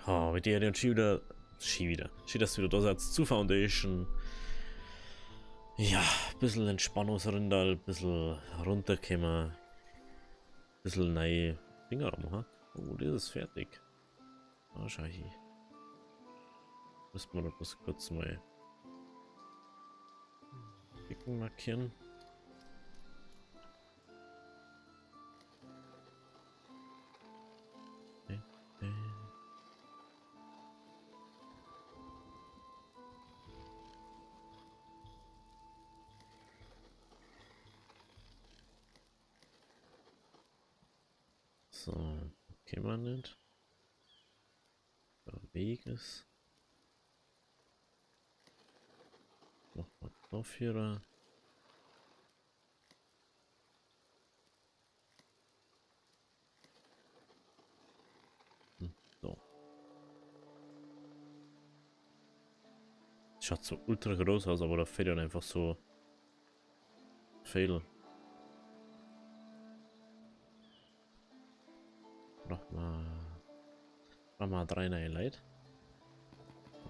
Oh, mit der und schon wieder. Schon wieder. Schön, dass du wieder da seid zu Foundation. Ja, ein bisschen Entspannungsrindal, ein bisschen runterkommen. Ein bisschen neue Dinger machen. Oh, das ist fertig. Ah, schau hier. Müssen wir noch was kurz mal Dicken markieren. So, okay, man nicht. Der Weg ist. Nochmal dafür. So. Schaut so ultra groß aus, aber da fehlt dann einfach so viel. Nochmal 3 neue Leute.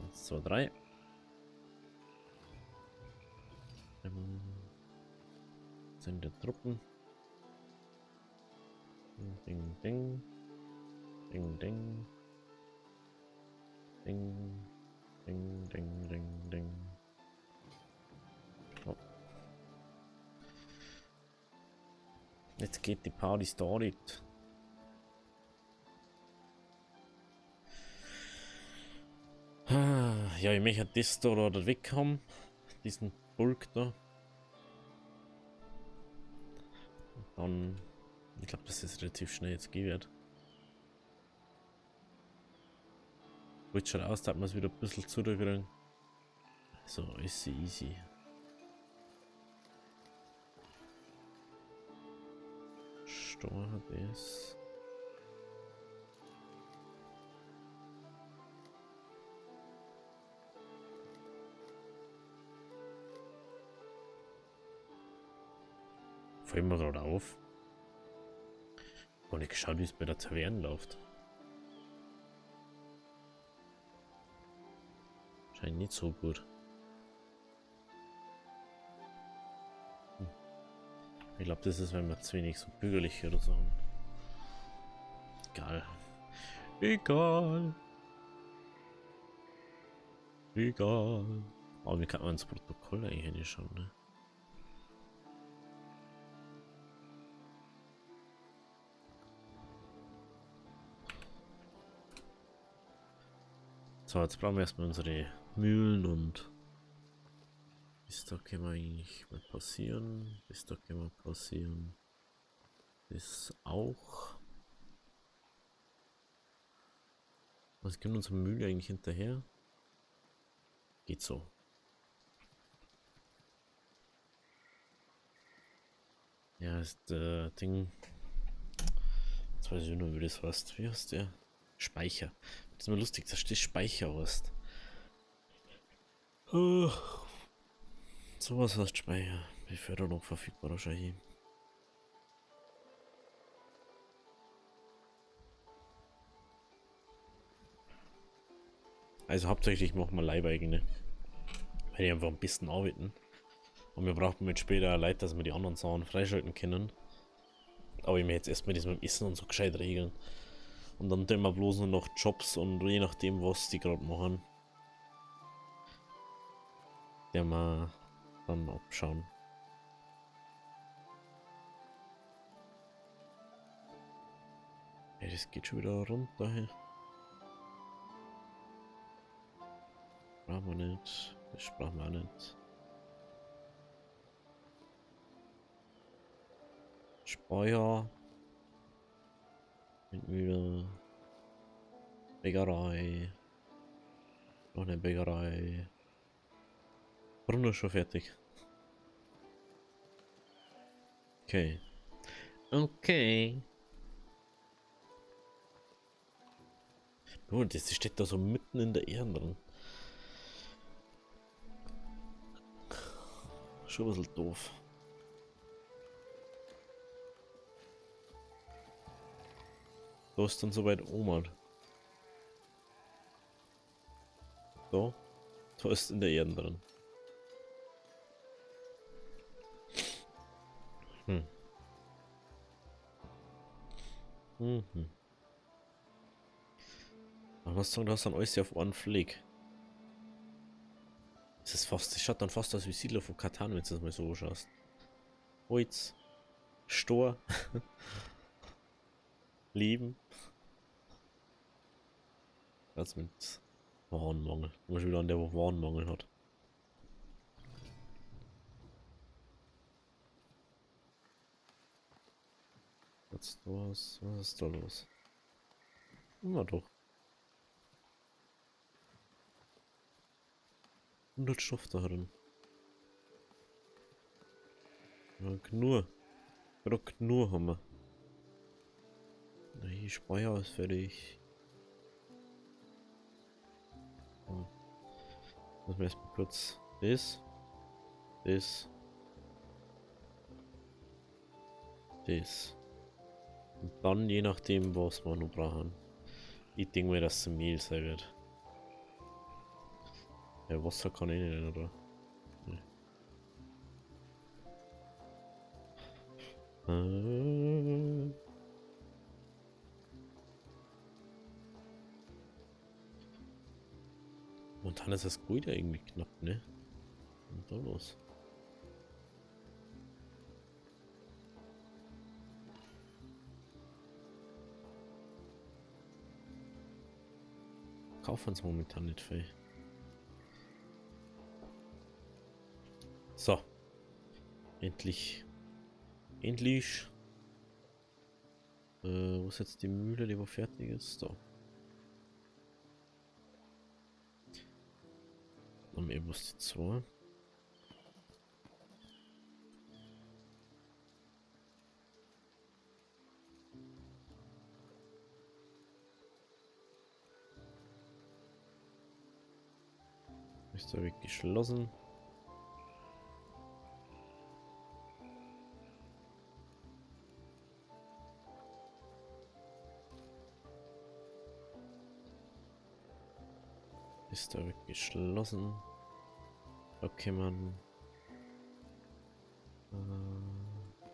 1, 2, 3. Sind die Truppen. Ding, ding. Ding, ding. Ding. Ding, ding, ding, ding. Oh. Jetzt geht die Party started. Ja, ich möchte das da oder weg haben. Diesen Bulk da. Und dann, ich glaube, dass das relativ schnell jetzt gehen wird. Jetzt schon aus, dass wir es wieder ein bisschen zurückkriegen. So, ist sie easy. Stor das. Fällt mir gerade auf. Und ich geschaut, wie es bei der Taverne läuft. Scheint nicht so gut. Ich glaube, das ist, wenn wir zu wenig so bürgerlich oder so haben. Egal. Egal. Egal. Aber wie kann man ins Protokoll eigentlich hinschauen, ne? So, jetzt brauchen wir erstmal unsere Mühlen und bis da können wir eigentlich mal passieren. Bis da können wir passieren. Das auch. Was kommt unsere Mühle eigentlich hinterher? Geht so. Ja, ist der Ding. Jetzt weiß ich nur, wie das heißt. Wie heißt der? Speicher. Das ist immer lustig, dass das Speicher heißt. Oh. Sowas heißt Speicher. Beförderung verfügbar wahrscheinlich. Also hauptsächlich machen wir Leibeigene. Weil die einfach ein bisschen arbeiten. Und wir brauchen mit später Leute, dass wir die anderen Sachen freischalten können. Aber ich möchte jetzt erstmal das mit dem Essen und so gescheit regeln. Und dann tun wir bloß nur noch Jobs und je nachdem, was die gerade machen, werden wir dann abschauen. Ey, das geht schon wieder runter hier. Brauchen wir nicht. Das brauchen wir auch nicht. Speier. Windmühle. Bäckerei. Noch eine Bäckerei. Brunnen ist schon fertig. Okay. Okay. Oh, das steht da so mitten in der Erde drin. Schon ein bisschen doof. Da ist dann soweit oben. Da. Da ist in der Erde drin. Hm. Mhm. Aber was sagen, du hast dann alles auf einen Fleck. Das ist fast, das schaut dann fast aus wie Siedler von Catan, wenn du das mal so anschaust. Holz. Stor. Leben. Das mit Warenmangel. Muss wieder an der, wo Warenmangel hat. Was los? Was ist da los? Immer doch. 100 Stoff da drin. Ja, nur. Gerade nur haben wir. Die Speicher ist fertig. So. Müssen wir erstmal kurz das. Das. Das. Und dann je nachdem, was wir noch brauchen. Ich denke mir, dass es Mehl sein wird. Ja, Wasser kann ich nicht, oder? Nee. Und dann ist das Gold ja irgendwie knapp, ne? Und da los. Kaufen uns momentan nicht viel. So. Endlich. Endlich. Wo ist jetzt die Mühle, die wo fertig ist? Da. Haben wir bloß die 2. Ist der Weg geschlossen? Ist der Weg geschlossen? Okay, man.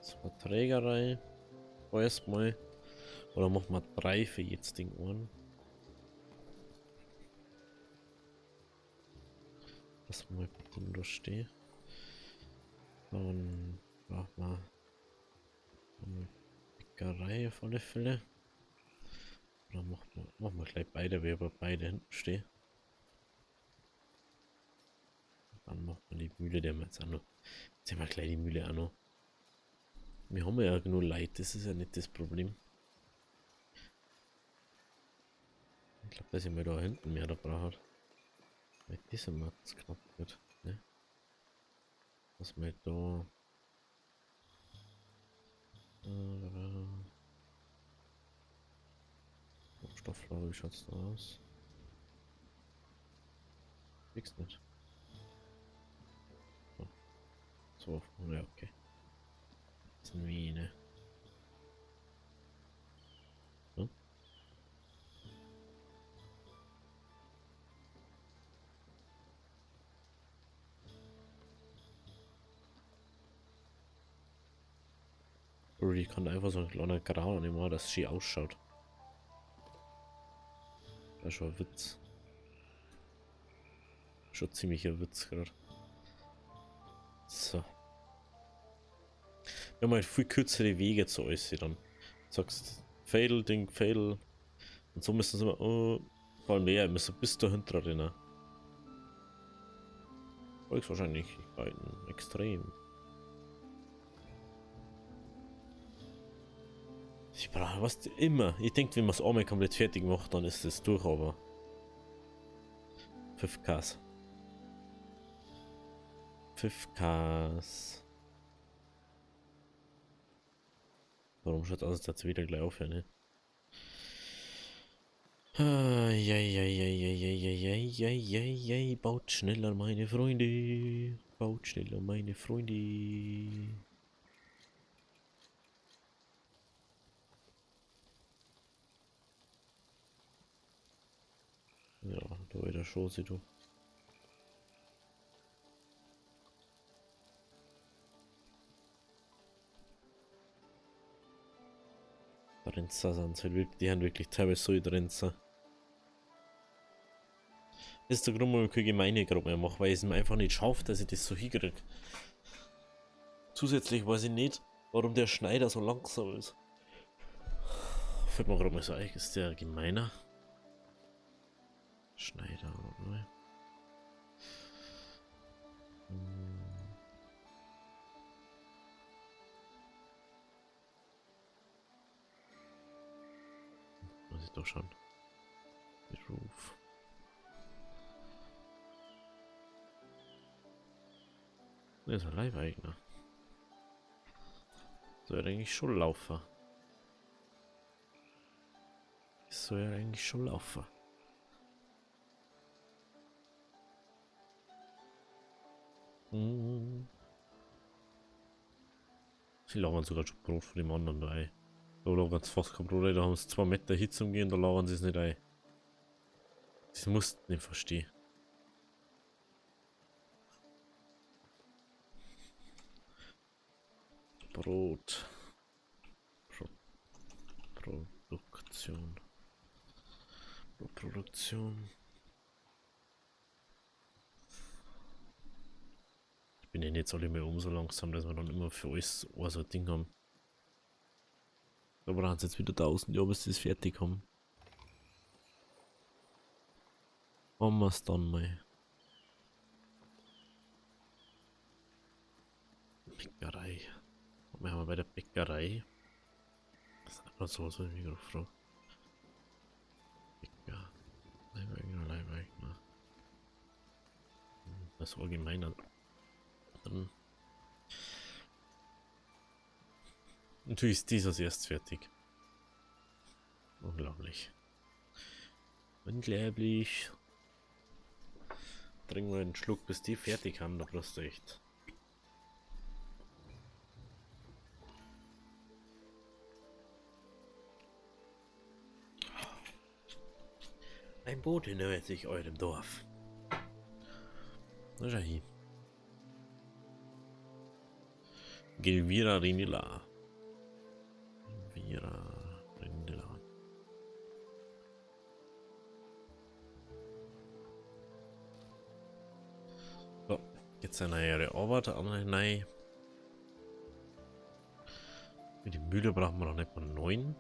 Zwei Trägerei. Erstmal. Oder machen wir 3 für jetzt Ding an. Lass mal bitte da stehen. Dann braucht man eine Bäckerei auf alle Fälle. Oder machen wir gleich beide, weil wir beide hinten stehen. Dann macht man die Mühle, der wir jetzt auch noch. Jetzt haben wir gleich die Mühle auch noch. Wir haben ja genug Leute, das ist ja nicht das Problem. Ich glaube, dass ich mir da hinten mehr da brauche. Weil das immer zu knapp wird, ne? Was wir da. Stofflager, wie schaut's da aus? Nix nicht. So, ja, okay. Das ist ein Wie, ne? Hm? Oder ich kann einfach so einen kleinen Grauen nehmen, dass es schön ausschaut. Das ist schon ein Witz. Schon ziemlicher Witz gerade. So. Wir haben halt viel kürzere Wege zu euch dann. Sagst Fädel, Ding, Fädel. Und so müssen sie immer, oh, vor allem mehr, müssen bis dahinter rennen. Volkswahrscheinlichkeiten, extrem. Ich brauche was immer. Ich denke, wenn man es einmal komplett fertig macht, dann ist es durch, aber 5Ks. 5Ks. Warum schaut aus, als wieder gleich aufhören, ne? Eieieiei, baut schneller, meine Freunde. Baut schneller, meine Freunde. Ja, da wieder schon, sie du. Renzer sind halt wirklich, die haben wirklich teilweise so Renzer. Das ist der Grund, warum ich keine Gemeinde gerade mehr mache, weil ich es mir einfach nicht schaffe, dass ich das so hinkriege. Zusätzlich weiß ich nicht, warum der Schneider so langsam ist. Fällt mir gerade mal so ein, ist der gemeiner? Schneider, ne? Muss ich doch schauen. Beruf. Der ist ein Leibeigner. Soll ja eigentlich schon laufen. Soll ja eigentlich schon laufen. Hm. Sie lagern sogar schon Brot von dem anderen da ein. Da lagern sie fast kein Brot ein, da haben sie 2 Meter Hitze umgehen, da lagern sie es nicht ein. Das musst du nicht verstehen. Brot. Produktion. Brotproduktion. Ich bin ja jetzt alle mehr um so langsam, dass wir dann immer für alles so ein Ding haben. Da brauchen sie jetzt wieder 1000 Jahre, bis sie es fertig haben. Machen wir es dann mal. Bäckerei. Wir haben bei der Bäckerei. Das ist einfach so, so ich mich gerade. Bäcker. Leibeigner, Leibeigner. Das ist allgemeiner. Dann. Natürlich ist dieser erst fertig. Unglaublich. Unglaublich. Trinken wir einen Schluck, bis die fertig haben, da brauchst du echt. Ein Bote nähert sich eurem Dorf. Na schau hin. Gelvira Rinila. Gelvira Rinila. So, jetzt eine ihre Arbeit an. Nein. Mit der Mühle brauchen wir noch nicht mal 9.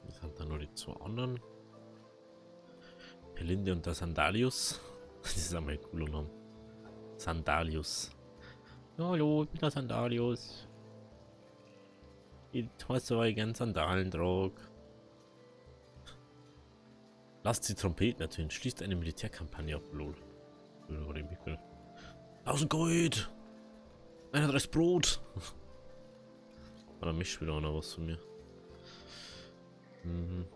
Das sind dann nur die 2 anderen. Helinde und der Sandalius. Das ist einmal ein cooler Name. Sandalius. Ja, hallo, ich bin der Sandalius. Ich heiße euch gern Sandalen trag. Lasst die Trompeten natürlich. Schließt eine Militärkampagne ab, lol. 1000 Gold! 31 Brot! Oder mischt wieder einer was von mir. Mhm.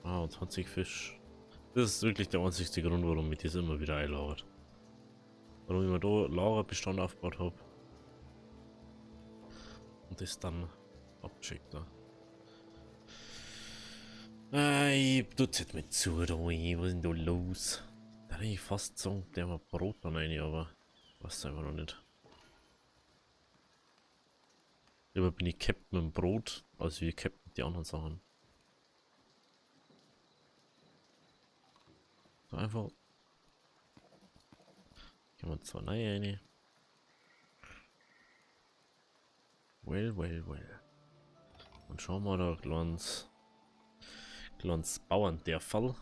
Ah, 20 Fisch. Das ist wirklich der einzigste Grund, warum ich das immer wieder einlagert. Warum ich mir da Lagerbestand aufgebaut habe. Und das dann abgeschickt da. Ey, tut's jetzt mit zu, da, was ist denn da los? Da hätte ich fast sagen, der hat Brot dann rein, aber weiß einfach noch nicht. Lieber bin ich Captain mit dem Brot, als wie Captain mit den anderen Sachen. So einfach. Gehen wir zwar neue rein. Well, well, well. Und schauen wir da kleines Bauerndörferl.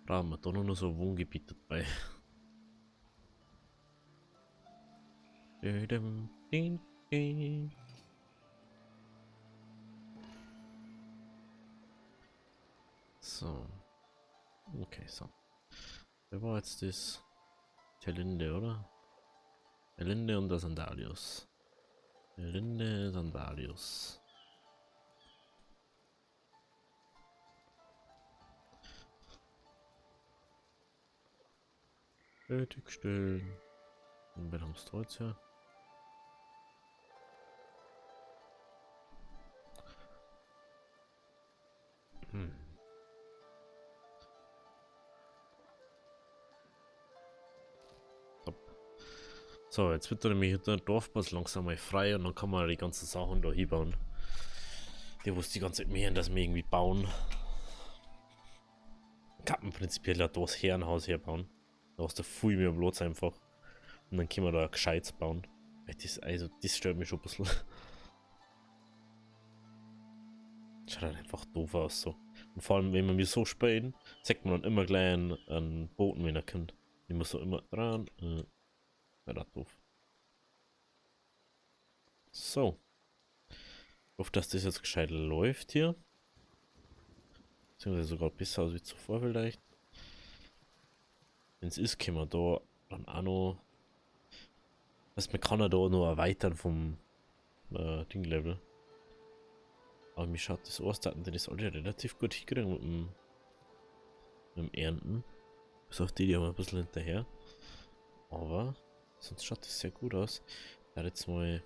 Brauchen wir da noch so ein Wohngebiet dabei. So. Okay, so. Wer war jetzt das? Telinde, oder? Telinde und der Sandalius. Telinde, Sandalius. Fertigstellen. Und wir haben es jetzt ja. Top. So, jetzt wird da nämlich der Dorfplatz langsam mal frei und dann kann man die ganzen Sachen da hinbauen. Die, wo es die ganze Zeit mehren, dass wir irgendwie bauen. Kann man prinzipiell auch das Herrenhaus herbauen. Da hast du viel mehr Platz einfach. Und dann können wir da ein gescheites bauen. Weil das, also, das stört mich schon ein bisschen. Schaut halt einfach doof aus so. Und vor allem, wenn man mir so spielen, zeigt man dann immer gleich einen Boten, wenn er kommt. Ich muss so immer dran. Ja, das ist doof. So. Ich hoffe, dass das jetzt gescheit läuft hier. Beziehungsweise sogar besser aus wie zuvor vielleicht. Wenn es ist, können wir da dann auch noch. Was, man kann ja da noch erweitern vom Ding-Level. Aber mir schaut das aus, da hatten die das alle relativ gut hingekriegt mit dem Ernten. Bis auf die, die haben ein bisschen hinterher. Aber sonst schaut das sehr gut aus. Da jetzt mal.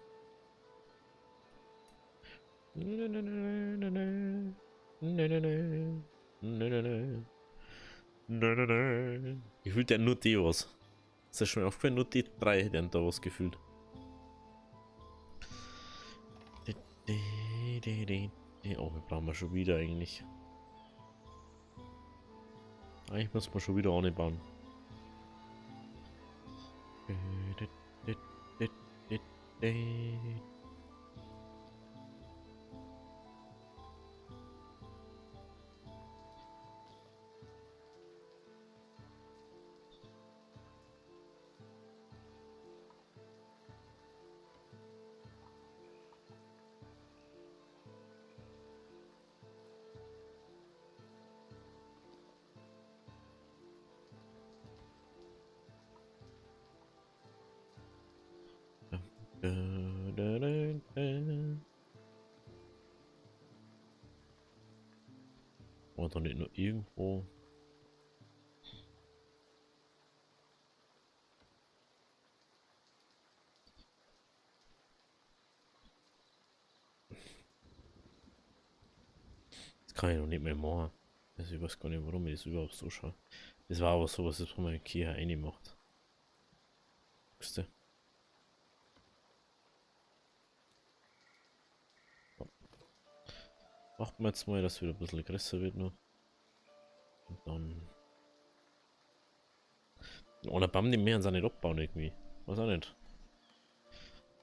Gefühlt der nur die was. Ist das schon mal aufgefallen? Nur die drei hätten da was gefühlt. Oh, wir brauchen wir schon wieder eigentlich. Eigentlich muss man schon wieder anbauen. Oder nicht nur irgendwo. Das kann ich noch nicht mehr machen. Also ich weiß gar nicht, warum ich das überhaupt so schaue. Das war aber sowas, das man in Kia reingemacht. Guckst du? Macht man jetzt mal, dass wieder ein bisschen größer wird noch. Und dann. Ohne Baum, die mehr sie auch nicht abbauen irgendwie. Weiß auch nicht.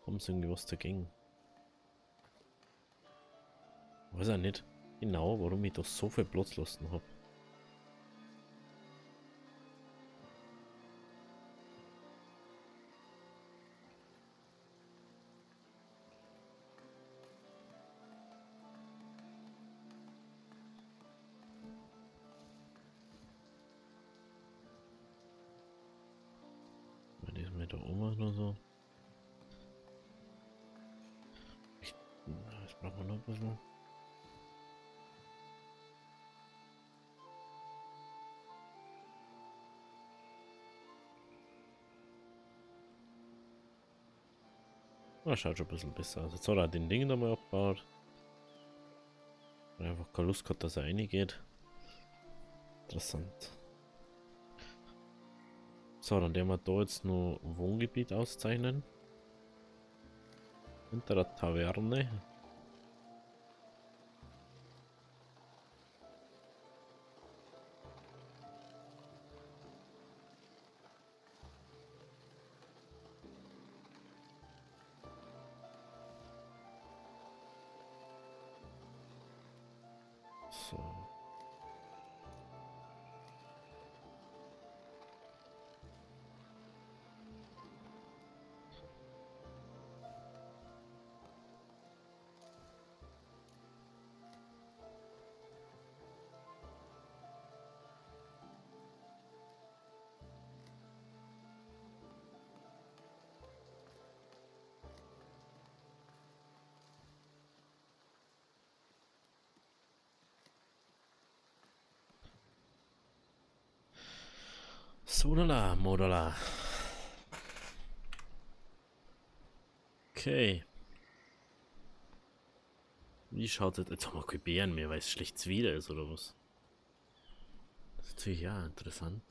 Haben sie irgendwie was dagegen? Weiß auch nicht genau, warum ich da so viel Platz lassen hab. Da oben nur so. Das brauchen wir noch ein bisschen. Na, schaut schon ein bisschen besser aus. Jetzt hat er den Ding da mal abgebaut. Weil er einfach keine Lust hat, dass er reingeht. Interessant. So, dann werden wir da jetzt noch Wohngebiet auszeichnen. Hinter der Taverne. So. Sodala, Modala. Okay. Wie schaut es? Jetzt haben wir keine Beeren mehr, weil es schlecht wieder ist, oder was? Das ist natürlich ja interessant.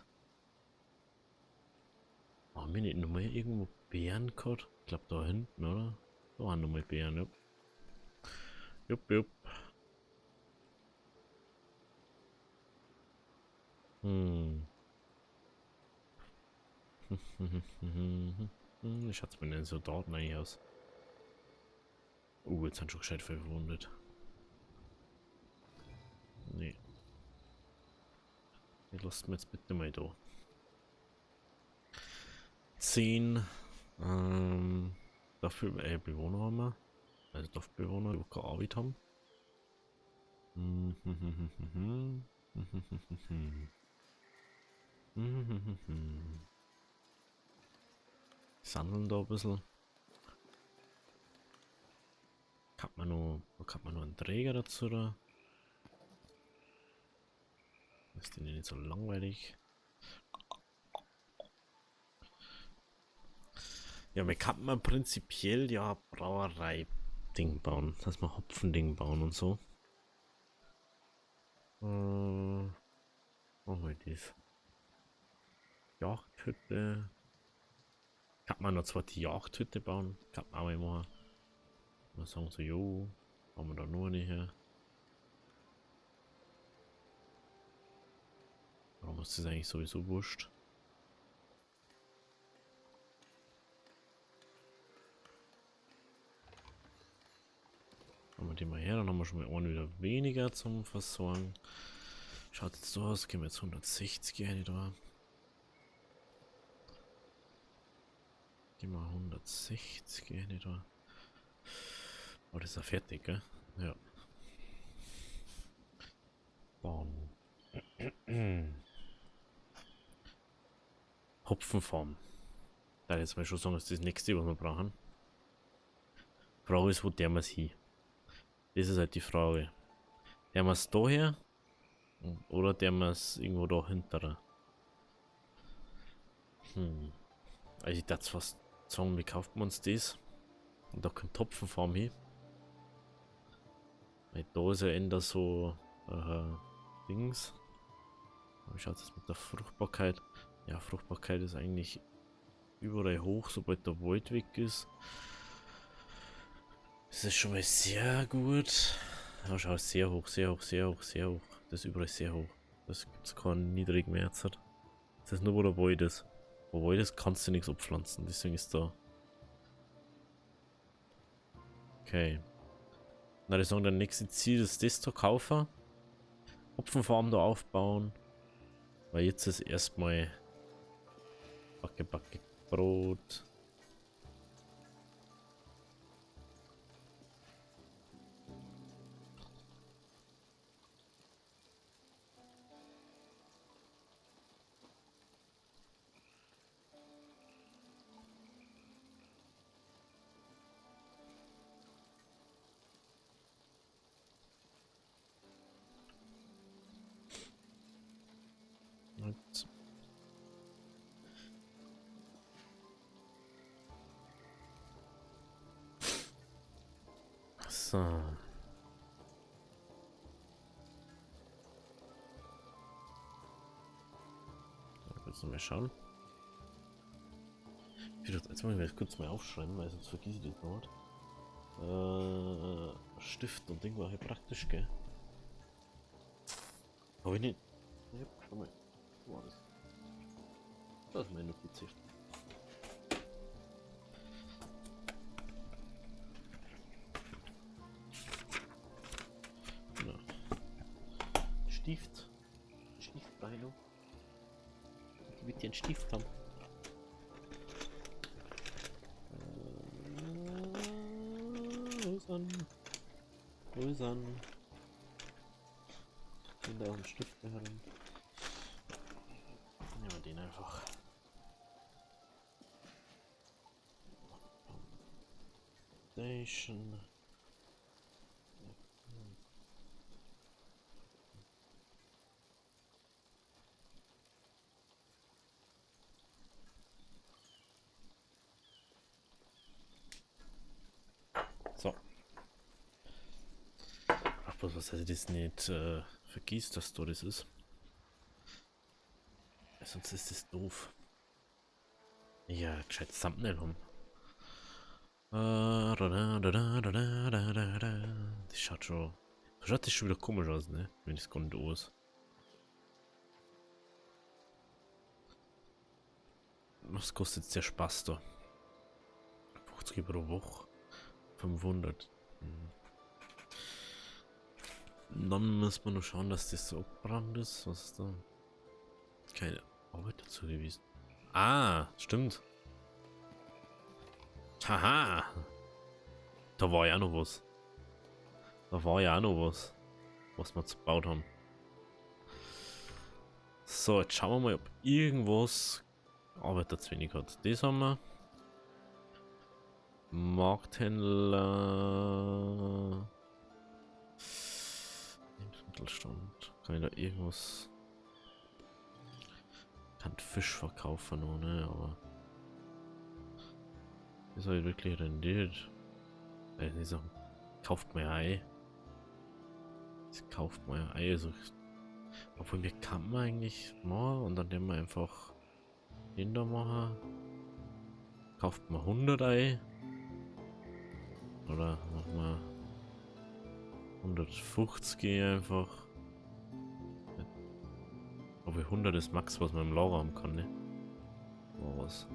Haben wir nicht nochmal irgendwo Beeren gehabt? Ich glaube da hinten, oder? Da haben nochmal Beeren, ja. Jupp, jupp. Hm. Wie schaut's mir denn so dort eigentlich aus? Jetzt sind schon gescheit verwundet. Nee. Die lassen wir jetzt bitte mal da. 10. Dafür Bewohner haben wir. Also Dorfbewohner, die keine Arbeit haben. Sandeln da ein bisschen. Kann man noch, kann man noch einen Träger dazu da? Ist den nicht so langweilig? Ja, wir kann man prinzipiell ja Brauerei-Ding bauen, dass wir Hopfending bauen und so. Machen wir das. Jagdhütte. Kann man noch zwar die Jagdhütte bauen, kann man auch mal machen. Mal sagen so, jo, haben wir da nur nicht her. Warum ist das eigentlich sowieso wurscht? Haben wir die mal her, dann haben wir schon mal einen wieder weniger zum Versorgen. Schaut jetzt so aus, gehen wir jetzt 160 rein da. Gehen wir 160 rein da. Oh, das ist ja fertig, gell? Ja. Dann. Hopfenfarm. Da jetzt mal schon sagen, das ist das nächste, was wir brauchen. Frage ist, wo der wir's hin? Das ist halt die Frage. Der wir's da her? Oder der wir's irgendwo da hinter? Also ich darf fast sagen, wie kauft man uns das? Und da kommt Hopfenfarm hin. Weil da ist ja änder so Dings. Wie schaut es mit der Fruchtbarkeit? Ja, Fruchtbarkeit ist eigentlich überall hoch, sobald der Wald weg ist. Das ist schon mal sehr gut. Ja, schau, sehr hoch, sehr hoch, sehr hoch, sehr hoch. Das ist überall sehr hoch. Das gibt's keinen niedrigen mehr jetzt. Das ist nur, wo der Wald ist. Wo Wald ist, kannst du nichts abpflanzen. Deswegen ist da. Okay. Na, ich sagen, der nächste Ziel ist das zu kaufen. Hopfenfarm da aufbauen. Weil jetzt ist erstmal Backe, Backe, Brot. So. Kurz noch mal schauen. Jetzt muss ich mir das kurz mal aufschreiben, weil sonst vergesse ich das noch. Stift und Ding war hier praktisch, gell? Hab ich nicht. Ja, schau mal. Wo war das? Das ist meine Notizheft. Stift. Stift brauche ich noch. Ich will einen Stift haben. Wo ist er? Wo ist er? Ich bin da auch einen Stift herum. Nehmen wir den einfach. Station. So. Ach, bloß was, dass ich das nicht vergisst, dass da das ist. Sonst ist das doof. Ja, gescheites Thumbnail haben. Das schaut schon. So schaut das schon wieder komisch aus, ne? Wenn es gar nicht aus. Was kostet jetzt der Spaß da? 50 pro Woche. 500. Dann muss man nur schauen, dass das so abbrannt ist. Was ist da? Keine Arbeit dazu gewesen. Ah, stimmt. Haha. Da war ja noch was. Da war ja auch noch was, was wir gebaut haben. So, jetzt schauen wir mal, ob irgendwas Arbeiter zu wenig hat. Das haben wir. Markthändler. Lebensmittelstand. Kann ich da irgendwas... Kann Fisch verkaufen, noch, ne? Aber... Ist halt wirklich rendiert. Nicht so. Kauft man ja Ei. Das kauft man ja Ei. Also, obwohl, wir kann man eigentlich machen und dann nehmen wir einfach den da machen. Kauft man 100 Ei. Oder machen wir 150 einfach. Obwohl 100 ist Max, was man im Lager haben kann, ne? War was.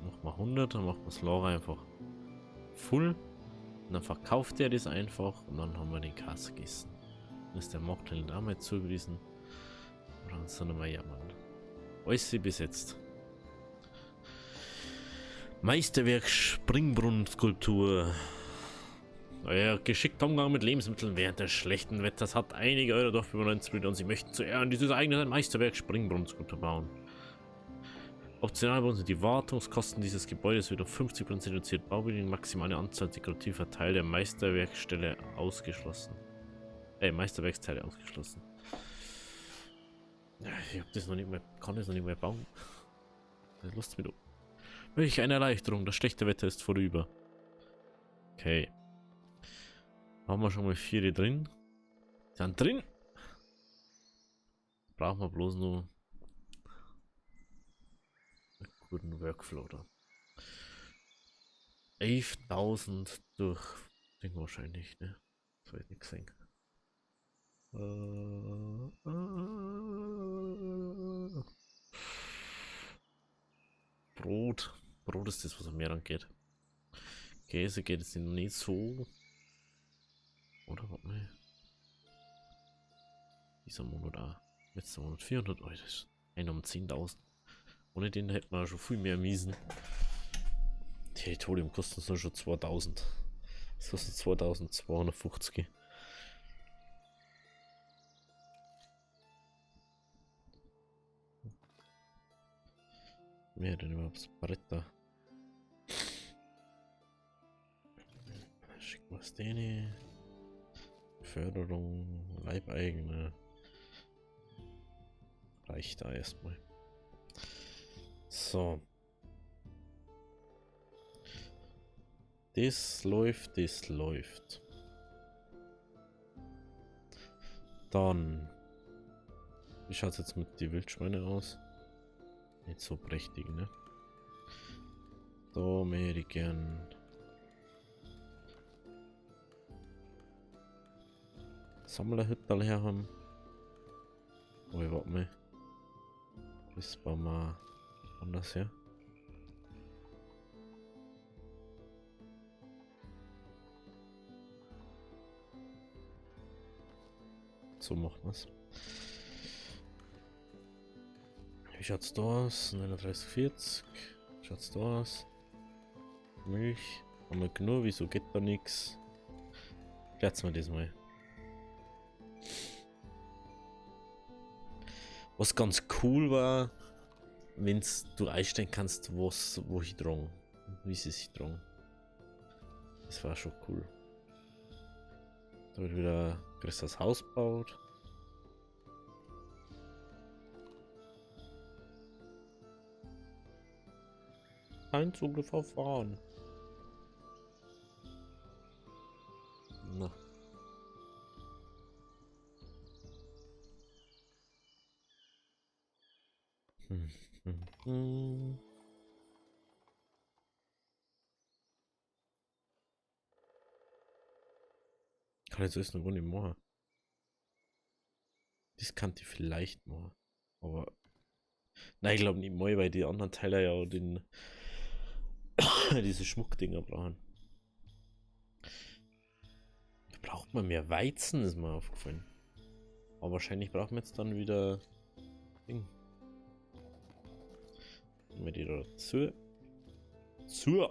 Machen wir 100, dann macht man das Lager einfach full. Und dann verkauft er das einfach und dann haben wir den Kass gegessen. Dann ist der Markthändler auch mal zugewiesen. Und dann sind wir jammern. Alles besetzt. Meisterwerk Springbrunnen-Skulptur. Euer geschickter Umgang mit Lebensmitteln während des schlechten Wetters hat einige eurer Dorfbewohner inspiriert und sie möchten zu Ehren dieses eigenen Meisterwerk Springbrunnen-Skulptur bauen. Optional sind die Wartungskosten dieses Gebäudes wird um 50% reduziert. Baubedingungen, maximale Anzahl dekorativer Teile der Meisterwerkstelle ausgeschlossen. Meisterwerksteile ausgeschlossen. Ja, ich hab das noch nicht mehr, kann das noch nicht mehr bauen. Das lasst mich doch. Welch eine Erleichterung, das schlechte Wetter ist vorüber. Okay. Haben wir schon mal 4 drin? Sind drin! Brauchen wir bloß nur einen guten Workflow da. 11.000 durch Ding wahrscheinlich, ne? Das hab ich nicht gesehen. Brot. Brot ist das, was am mehr angeht. Käse geht jetzt nicht so. Oder warte mal. Dieser Monat auch. Letzter Monat 400 Euro. Das ist ein um 10.000. Ohne den hätten wir schon viel mehr miesen. Territorium kostet uns nur schon 2000. Das kostet 2250. Mehr denn überhaupt Bretter. Schicken wir es denen. Förderung, Leibeigene. Reicht da erstmal. So. Das läuft, das läuft. Dann. Wie schaut's jetzt mit den Wildschweinen aus? Nicht so prächtig, ne? Da möchte ich gern Sammlerhütte her haben. Oh, warte mal. Das bauen wir anders her. So macht man's. Wie schaut's da aus? 39,40. Wie schaut's da aus? Milch. Haben wir genug? Wieso geht da nix? Klärt's mir das mal. Was ganz cool war, wenn's du einstellen kannst, was, wo ich drang, wie sie sich drang. Das war schon cool. Da wird wieder ein größeres Haus gebaut. Kein Zugriff auf Waren. Na. Kann ich jetzt noch gar nicht machen. Das kann ich vielleicht machen. Aber. Nein, ich glaube nicht mal, weil die anderen Teile ja den. Diese Schmuckdinger brauchen. Da braucht man mehr Weizen, ist mir aufgefallen. Aber wahrscheinlich brauchen wir jetzt dann wieder. Ding. Nehmen wir die da dazu. Zu!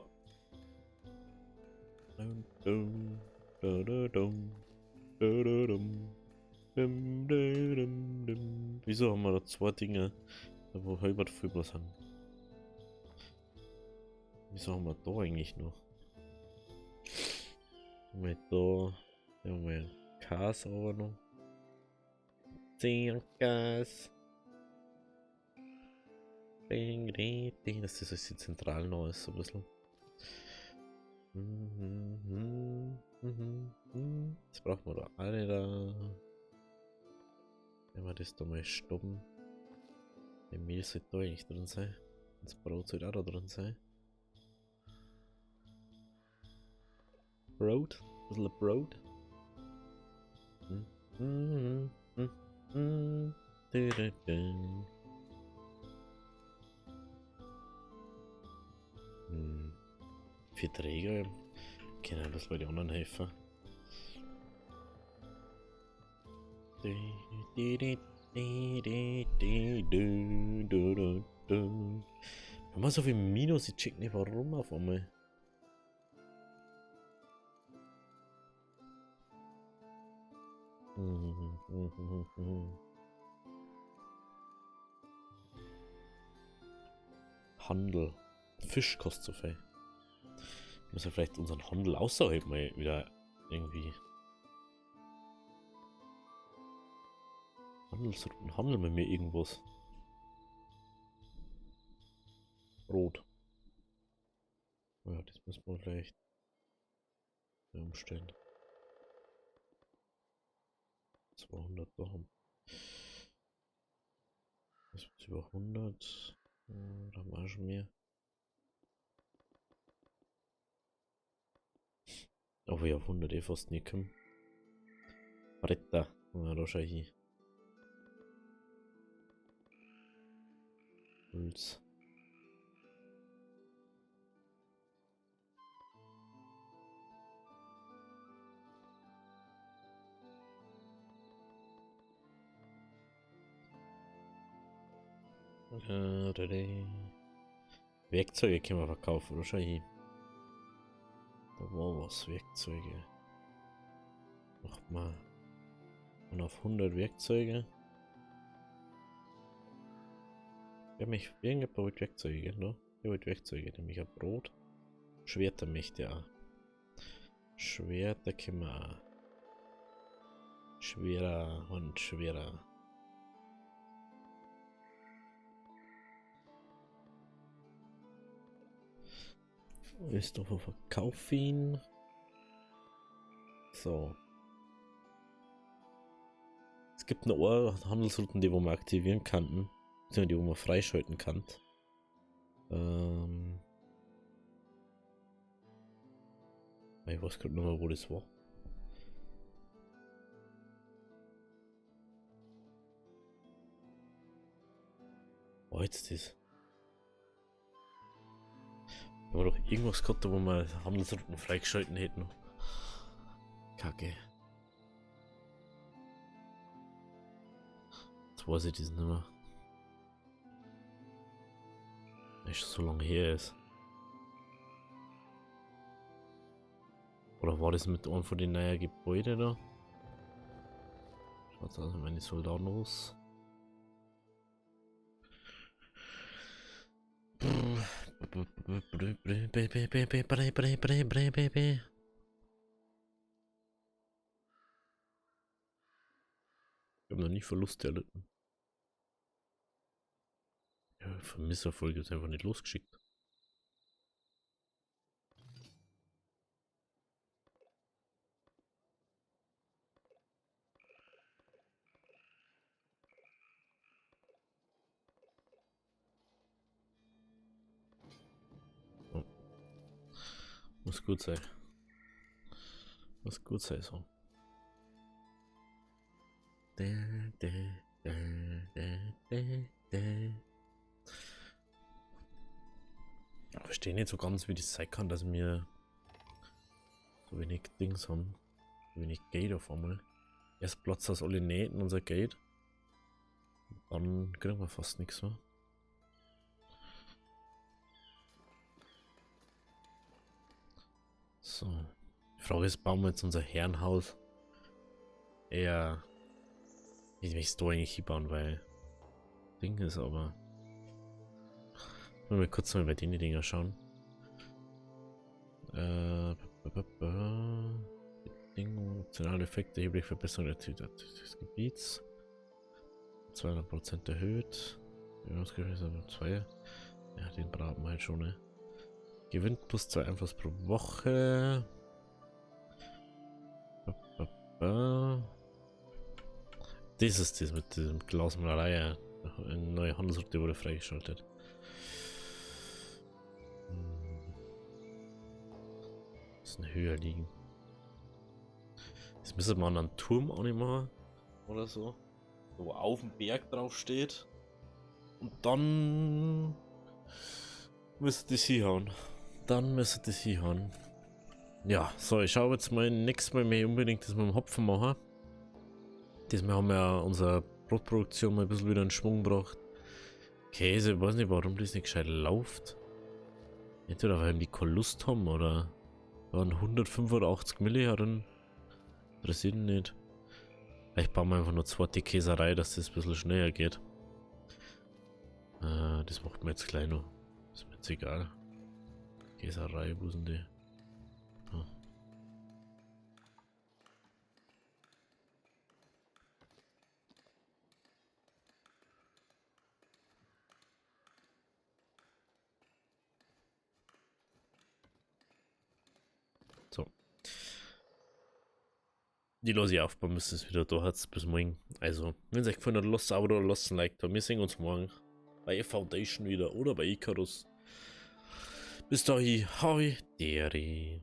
Wieso haben wir da zwei Dinge, wo halbert viel sind? Wieso haben wir da eigentlich noch? Haben wir da haben wir Käse aber noch. 10 Gas. Ding, ding, ding. Das ist alles zentral noch ist, so ein bisschen. Das brauchen wir da alle da. Wenn wir das da mal stoppen. Der Mehl sollte da eigentlich drin sein. Das Brot sollte auch da drin sein. Brot. Ein bisschen Brot. 4 Träger. Können ein bisschen bei den anderen helfen. Haben wir so viel Minus, ich check nicht warum auf einmal. Handel. Fisch kostet so viel. Ich muss ja vielleicht unseren Handel außerhalb mal wieder irgendwie. Handelsrouten, Handel mit mir irgendwas. Brot. Ja, das müssen wir vielleicht umstellen. 200 da haben. Das ist über 100. Da haben wir auch schon mehr. Aber ja, 100 eh fast nicht kommen. Bretter. Ja, da schau ich hin. Holz. Werkzeuge können wir verkaufen, oder schau ich hin. Da war was, Werkzeuge. Macht mal. Und auf 100 Werkzeuge. Ja, mich irgendjemand Werkzeuge, ne? Ich wollte Werkzeuge, nämlich ein Brot. Schwerter möchte ich auch. Schwerter können wir auch. Schwerer und schwerer. Ist doch verkaufen. So. Es gibt eine Handelsrouten, die wo man aktivieren kann. Die wo man freischalten kann. Ich weiß gerade nicht mehr, wo das war. Wo jetzt das? Wir haben doch irgendwas gehabt, wo wir Handelsrouten freigeschalten hätten. Kacke. Jetzt weiß ich das nicht mehr. Weil es schon so lange her ist. Oder war das mit einem von den neuen Gebäuden da? Schaut aus, meine Soldaten los. Ich habe noch nie Verluste erlitten. Ja, von Misserfolg ist einfach nicht losgeschickt. Oh. Muss gut sein. Muss gut sein so. da, da, da, da, da, da. Ich verstehe nicht so ganz, wie das sein kann, dass wir so wenig Dings haben. So wenig Geld auf einmal. Erst platzt das alle Nähten unser Geld. Dann kriegen wir fast nichts mehr. So. Die Frage ist, bauen wir jetzt unser Herrenhaus eher. Ich möchte es da eigentlich hinbauen, weil Ding ist aber. Mal kurz mal bei den Dinger schauen. Bedingungen, optionale Effekte, erheblich Verbesserung der Aktivität des Gebiets. 200% erhöht. 2. Ja, den brauchen wir halt schon, ne? Gewinnt plus 2 Einfluss pro Woche. Das ist das mit diesem Glasmalerei. Eine neue Handelsroute wurde freigeschaltet. Bisschen höher liegen. Das müsste man einen Turm auch nicht machen. Oder so. Wo auf dem Berg drauf steht. Und dann müsste das hinhauen. Dann müsste das hinhauen. Ja, so, ich schaue jetzt mal nächstes Mal mehr unbedingt das mit dem Hopfen machen. Diesmal haben wir ja unsere Brotproduktion mal ein bisschen wieder in Schwung gebracht. Käse, ich weiß nicht, warum das nicht gescheit läuft. Entweder weil die keine Lust haben oder waren 185 Milli drin. Interessiert mich nicht. Vielleicht bauen wir einfach nur zweite Käserei, dass das ein bisschen schneller geht. Das macht mir jetzt gleich noch. Ist mir jetzt egal. Käserei, wo sind die? Ah. So. Die lasse ich aufbauen, bis es wieder da hat, bis morgen. Also, wenn es euch gefallen hat, lasst ein Abo da, lasst ein Like da. Wir sehen uns morgen bei Foundation wieder oder bei Icarus. Bis dahin, hoi, deri.